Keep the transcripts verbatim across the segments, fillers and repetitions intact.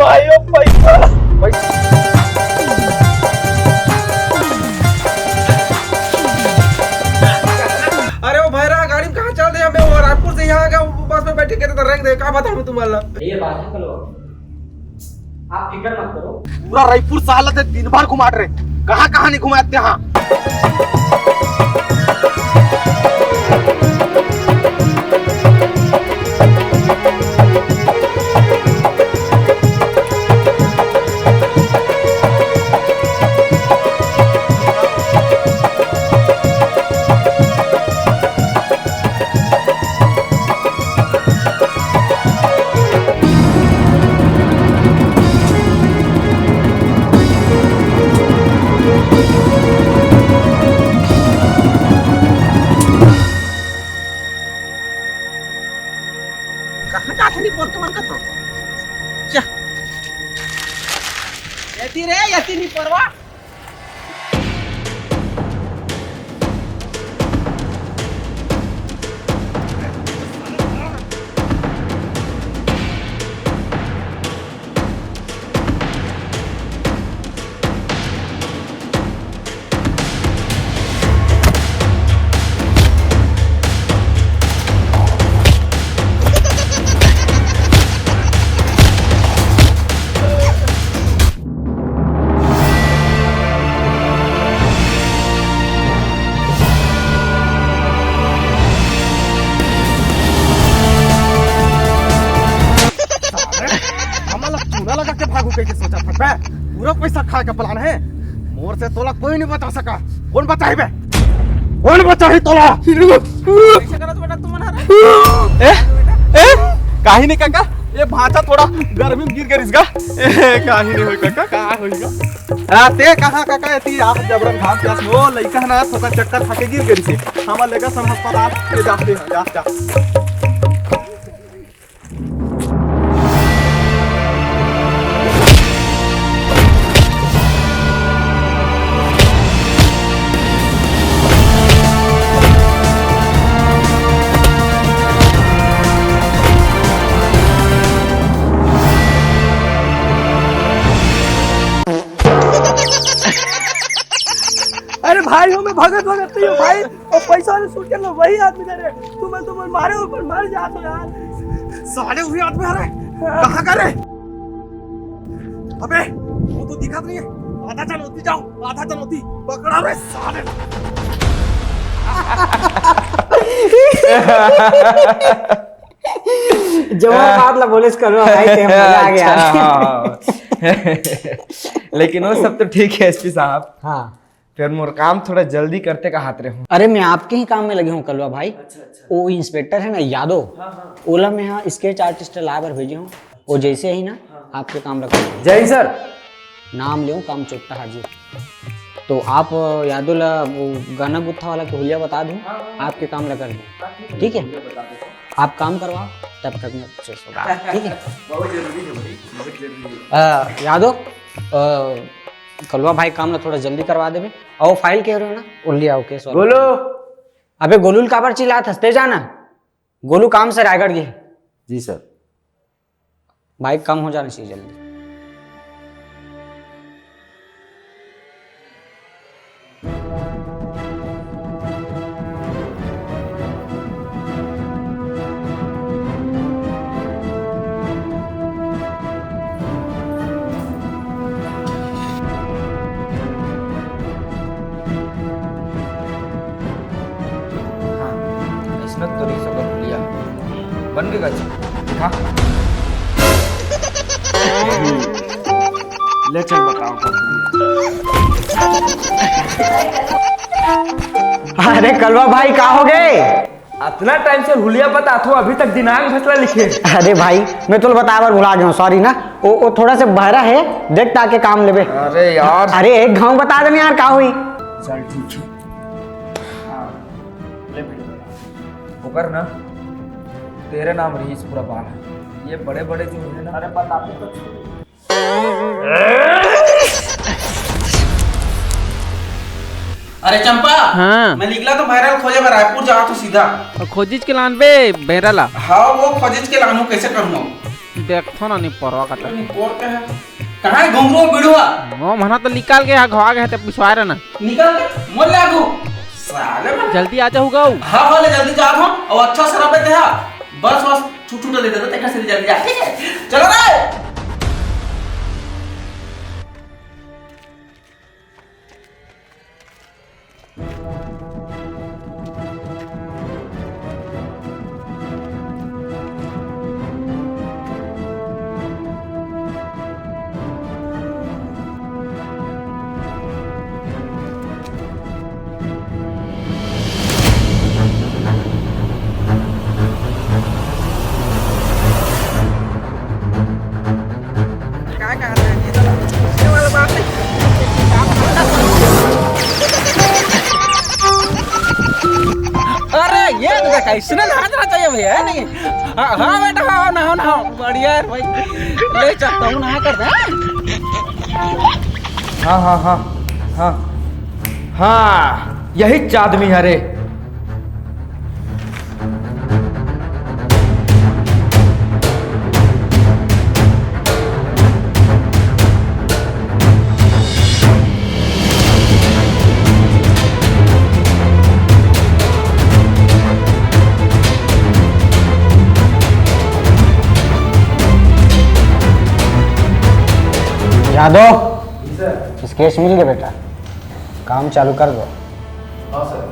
भाई, ओ पैसा। अरे वो भैरा, गाड़ी में कहाँ चल दे? मैं वो रायपुर से यहाँ आ गया, बस में बैठ के कहते रेंग दे, का बताऊँ तुम्हारा? ये बात है, चलो। आप फिक्र मत करो। पूरा रायपुर साला ते दिन भर घुमात रहे, कहाँ कहाँ नहीं घुमाते हाँ। कहाँ जात हनी पोर के मन का तो? जा। यति रे, यति नहीं परवा। हमला चूना लगा के भागू कह के सोचा था बे। पूरा पैसा खाए का प्लान है। मोर से तोला कोई नहीं बचा सका। कौन बचाही बे? कौन बचाही तोला? कैसे करत बेटा तुम ना रे? ए? ए? काही नहीं काका, ये भांचा थोड़ा गर्मी में गिर गया इसका। ए, काही नहीं होई काका, का होईगा? आ, ते कहाँ काका, एती आप जबरन घास घास में, ओ लइका ना थोड़ा चक्कर खा के गिर गई से। हमार लेगा सब अस्पताल, ये जा, जा, जा। अरे भाई हो, मैं भगत भगत नहीं हूँ भाई। और पैसा वाले सूट के लो, वही आदमी दे रहे। तुम, तुम मारे हो, पर मर जाते यार। साले वही आदमी आ रहे। हाँ। कहाँ का रे? अबे, वो तो दिखा नहीं है। आधा चल होती जाओ, आधा चल होती। पकड़ा रे साले। जवाब बात ला बोले करो भाई, ते मजा आ गया। अच्छा, हाँ, हाँ। लेकिन वो सब तो ठीक है एसपी साहब। हाँ। फिर मोर काम थोड़ा जल्दी करते का हाथ रहे हूँ। अरे, मैं आपके ही काम में लगे हूँ कलवा भाई। अच्छा, अच्छा। वो इंस्पेक्टर है ना यादव, हाँ, हाँ। ओला मैं यहाँ स्केच आर्टिस्ट ला बर भेजे हूँ। वो जैसे ही ना, हाँ। आपके काम रखा। जय हिंद सर। नाम ले काम चोट्टा हाजिर। तो आप यादव ला वो गहना गुत्था वाला के हुलिया बता दो, हाँ, हाँ, हाँ। आपके काम ला कर दो। हाँ, ठीक है, ठीक है? हुलिया बता दो। आप काम करवाओ, तब तक मैं फ्रेश होगा। ठीक है? बहुत जरूरी है भाई, बहुत जरूरी है। अ, यादव, अ, कलवा भाई काम ला थोड़ा जल्दी करवा देबे। और फाइल कह रहे हो ना, वो ले आओ केस वाला। गोलू। अबे गोलू ल काबर चिल्लात हस, ते जाना। गोलू काम से रायगढ़ गे। जी सर। भाई काम हो जाना चाहिए जल्दी। हाँ, अइसने तो तोर सगों के हुलिया बन गे गा जी। हाँ। ले चल बताओ। अरे कलवा भाई, का हो गे? अतना टाइम से हुलिया बतात हों, अभी तक दिनांक भसला लिखे। अरे भाई, मैं तोला बताए बर भुला गेंव, sorry ना। वो, वो थोड़ा से बहरा हे, देख ताके काम लेबे। अरे यार। अरे एक घांव बता दे यार, का होही? चल ठीक है। हाँ, ले भाई। ओकर ना, तेरे नाम रहीस पूरा बाल। ये बड़े बड़े जो है ना, अरे बताते तो। अरे चंपा, हाँ। मैं निकला तो भैरा ल खोजे बर रायपुर जावत हों सीधा। अउ खोजिच के लानबे भैरा ला? हाँ, वो खोजिच के लानहूँ, कैसे करूँ? देखथों ना, नहीं परवा कटा। नहीं पोर के है। कहाँ है घुंगरू बिड़ुआ? वो मना तो निकाल के यहाँ घवा गए थे, पिछवाए रहना। निकल, मोर ले आगू। साले मन। जल्दी आ जाओ गऊ। हाँ, हाँ, ले जल्दी जात हँव। अउ अच्छा शराब देते हा। बस, बस, छुट, छुट दे देते, तेकर से जल्दी जा। ठीक है? चलो रे। का कहत हे? ये वाला बात नहीं। अरे, ये तो देखा, इसने नहा देना चाहिए भैया, है नहीं? हाँ, हाँ बेटा, हाँ, नहाओ, नहाओ। बढ़िया है भाई। ले चलता हूँ, नहा कर दे, हाँ? हाँ, हाँ, हाँ, हाँ। हाँ, यही आदमी है रे। यादव, जी सर। स्केच मिल गया बेटा, काम चालू कर दो। हाँ सर।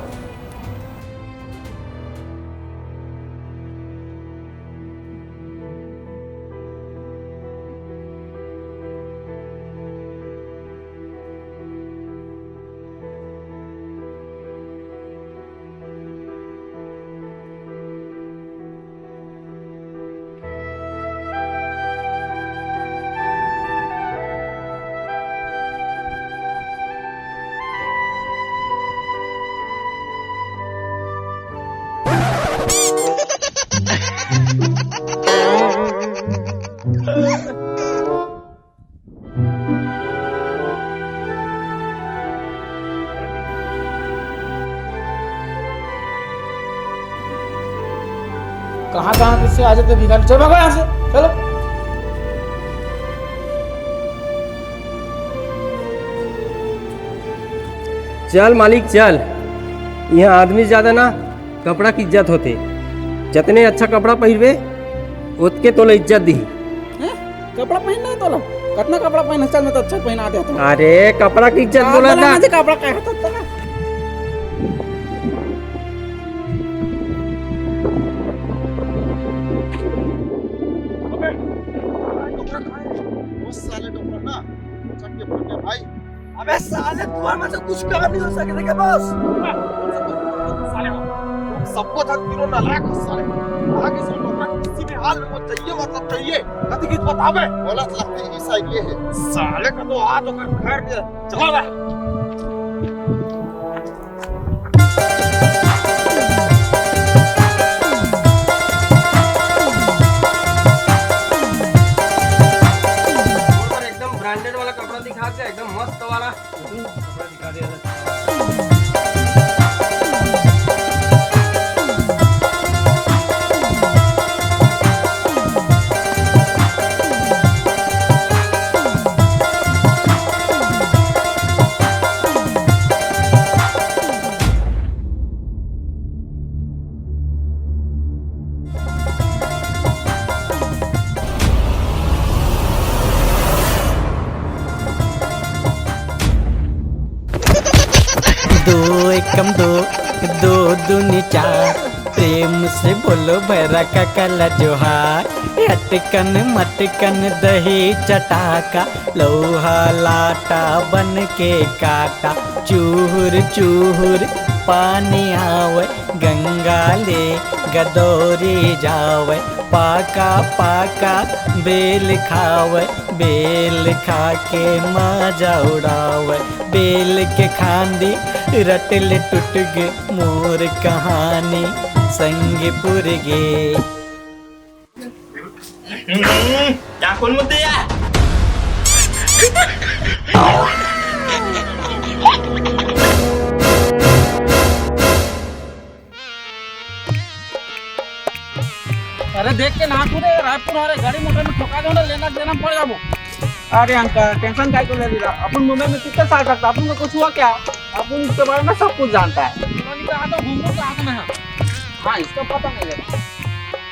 कहाँ कहाँ से आ जाते भिखारी। चल भागो यहाँ से, चलो। चल मालिक चल, यहाँ आदमी ज्यादा ना, कपड़ा की इज्जत होथे। जतने अच्छा कपड़ा पहिरबे, ओतके तोला इज्जत दिही। हैं? कपड़ा पहिरना है तोला? कतना कपड़ा पहिरना? चल, मैं तो अच्छा पहिना देता हूँ। अरे, कपड़ा की इज्जत हाँ, बोला बोला था। मुझे कपड़ा कहा था तोला। अबे, वो साले डोकरा ना, चट के फट गया भाई। अबे साले, तुम्हारे में से कुछ काम नहीं हो सके, देखे बस। साले हो, तुम सबको थक तीनों नालायक हो साले। आगे से डोकरा किसी भी हाल में वो चाहिए, मतलब चाहिए। कति कित बतावे? गलत लगती है साइकिल है। साले का तो हाथ होकर खैर दिया। चलो बे। एकदम ब्रांडेड वाला कपड़ा दिखा दे, एकदम मस्त वाला। दो एकम दो, दो दूनी चार, प्रेम से बोलो भैरा काका ला जोहार। अटकन मटकन दही चटाका, लोहा लाटा बन के काटा। चूहुर चूहुर पानी आवे, गंगा ले गदौरी जावे। पाका पाका बेल खावे, बेल खा के मजा उड़ावे। बेल के खांदी रट ले टूट गे, मोर कहानी संग पुर गे। हम्म, क्या कौन मुद्दे यार? अरे देख के ना तू रे, रायपुर वाले गाड़ी मोटर में ठोका दो ना, लेना देना पड़ जाबो। अरे अंकल, टेंशन काय को ले रहा? अपन मुंबई में कितने साल रहता, अपन को कुछ हुआ क्या? अपन इसके बारे में सब कुछ जानता है। पुरानी का आता घूमो तो आंख में है। हाँ, इसका पता नहीं लगा।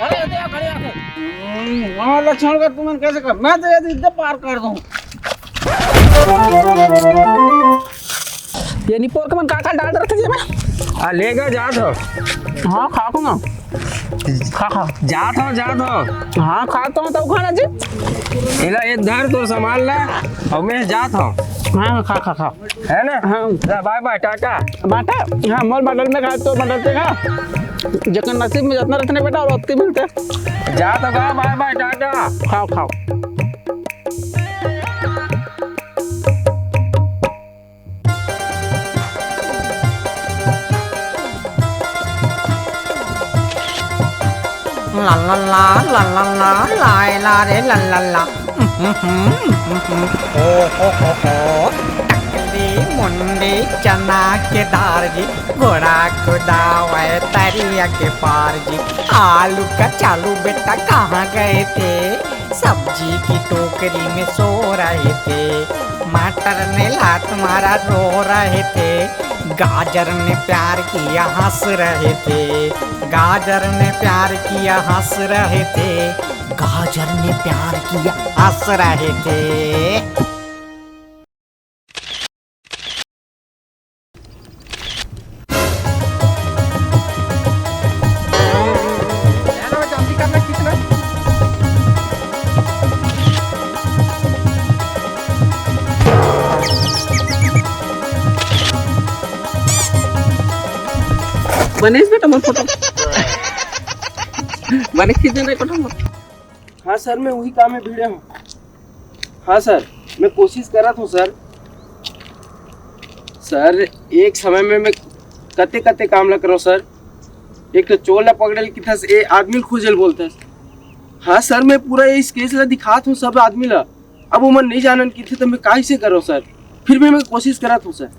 अरे ये तो यार गाड़ी आके। हम्म, हाँ, लक्षण का तुमन कैसे कर? मैं तो ये इधर पार कर दूं। ये निपोर के मन का का डाल रखे जी में? आ, लेगा जात हो। हाँ, खा को ना। खा, खा। जात हो, जात हो। हाँ, खा तो हूँ, तब खाना जी। इला ये धर तो संभाल ले, और मैं जात हूँ। हाँ, खा, खा, खा। है ना? हाँ। जा, बाय बाय, टाटा। बाटा? हाँ, मोर बटल में खा, तो बटल से खा। जेकर नसीब में जितना रहते ना बेटा, और ओतके मिलते। जात हो का? बाय बाय, टाटा। खाओ, खाओ। ला ला ला, ला ला ला, लाए ला रे ला ला ला। हो हो हो हो। टकली मुंडी चना के दार जी, घोड़ा कुदावे तरिया के पार जी। आलू का चालू बेटा कहाँ गए थे? सब्जी की टोकरी में सो रहे थे। मटर ने लात मारा, रो रहे थे। गाजर ने प्यार किया, हंस रहे थे। गाजर ने प्यार किया, हंस रहे थे। गाजर ने प्यार किया, हंस रहे थे। बनेस बेटा मोर फोटो। बने खींच दे रे फोटो मोर। हाँ सर, मैं वही काम में भिड़े हूँ। हाँ सर, मैं कोशिश करत हूँ सर। सर, एक समय में मैं कते कते काम ला करो सर। एक तो चोर ला पकड़े ल किथस, ए आदमी ल खोजे ल बोलथस। हाँ सर, मैं पूरा ये इस केस ला दिखात हूँ सब आदमी ला। अब वो मन नहीं जानन किथे, तो मैं कैसे करो सर? फिर भी मैं कोशिश करत हूँ सर।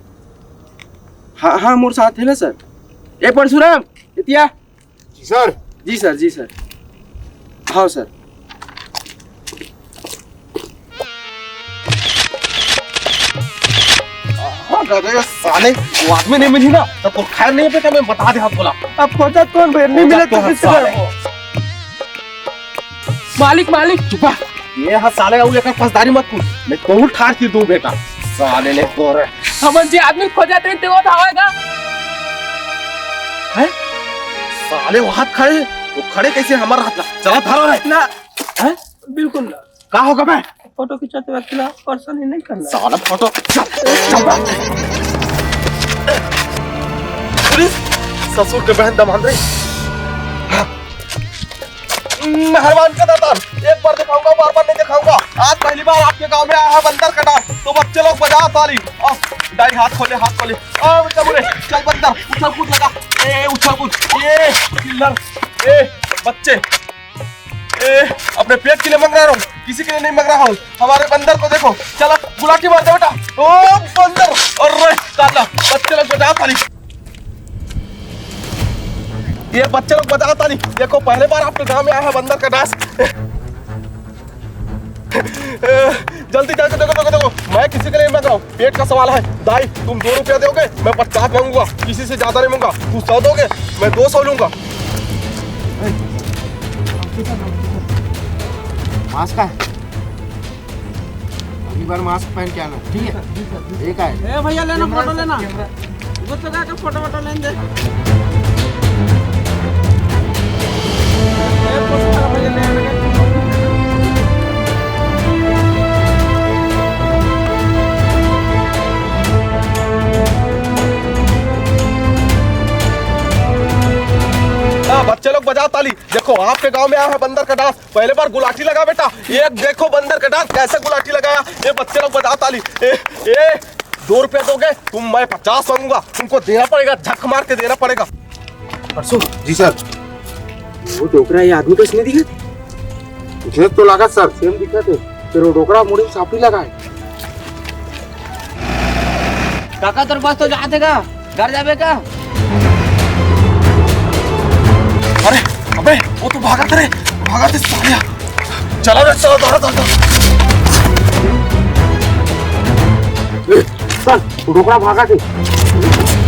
हाँ हाँ, मोर साथ है ना सर। ए परशुराम, एतिया। जी सर। जी सर, जी सर। हाँ सर। हाँ दादा, ये साले वो आदमी नहीं मिली ना, तब तो खैर नहीं बेटा, मैं बता दे हाथ बोला। अब खोजत कौन बे? नहीं मिले तो किससे साले। मालिक, मालिक। चुप रह। ये हा साले, अउ एकर फसदारी मत पूछ, मैं तोहू ठार चीर दूं बेटा। साले ले तोरे। हमन जे आदमी खोजत रहे, ते वो धावेगा। हैं? साले वो हाथ खड़े, वो खड़े कैसे हमारा हाथ ला? चला धरो रे। ना। हैं? बिल्कुल ना। का होगा बे? फोटो खिंचाते वक्त ना परेशानी नहीं करना। साला फोटो। चल, चल बे। पुलिस, ससुर के बहन दमांद रे। मेहरबान का दाता, एक बार दिखाऊंगा, बार बार नहीं दिखाऊंगा। आज पहली बार आपके गांव में आया है बंदर का डांस, तो बच्चे लोग बजाओ ताली। आ, डाई हाथ खोले, हाथ खोले। आ, बेटा बोले, चल बंदर, उछल कूद लगा। ए, उछल कूद। ए, चिल्लर। ए, बच्चे। ए, अपने पेट के लिए मंग रहा हूँ, किसी के लिए नहीं मंग रहा हूँ। हमारे बंदर को देखो, चलो गुलाटी मार दे बेटा। ओ बंदर, अरे दादा, बच्चे लोग बजाओ ताली। ये बच्चे लोग बजाओ ताली। देखो, पहले बार आपके गांव में आया है बंदर का डांस। जल्दी, जल्दी, देखो, देखो, देखो, मैं किसी के लिए नहीं मांग रहा हूँ, पेट का सवाल है। दाई, तुम दो रुपया दोगे, मैं पचास मांगूंगा, किसी से ज्यादा नहीं मांगूंगा। तू सौ दोगे, मैं दो सौ लूंगा। मास्क का है? अगली बार मास्क पहन के आना, ठीक है? जी सर, जी सर। एक आए। ए भैया, लेना, फोटो लेना। वो तो जाके फोटो वोटो लेने दे। ए, फोटो खराब हो जाने लगे। हाँ, बच्चे लोग बजाओ ताली। देखो, आपके गांव में आया है बंदर का डांस। पहले बार गुलाटी लगा बेटा। ये देखो बंदर का डांस, कैसे गुलाटी लगाया। ये बच्चे लोग बजाओ ताली। ए, ए, दो रुपया दोगे तुम, मैं पचास मांगूंगा। तुमको देना पड़ेगा, झक मार के देना पड़ेगा। परसों। जी सर। वो डोकरा ये आदमी कइसने दिखत हे? दिखत तो लागत सर, सेम दिखत हे। फिर वो डोकरा मुड़ी में साफी लगा हे। काका, तोर बस तो जात हे का? घर जाबे का? अरे, अबे, वो तो भागत रे। भागा थे सालिया। चला रे, चला, दौड़ा, दौड़ा, दौड़ा। ए, चल, डोकरा भागा थे।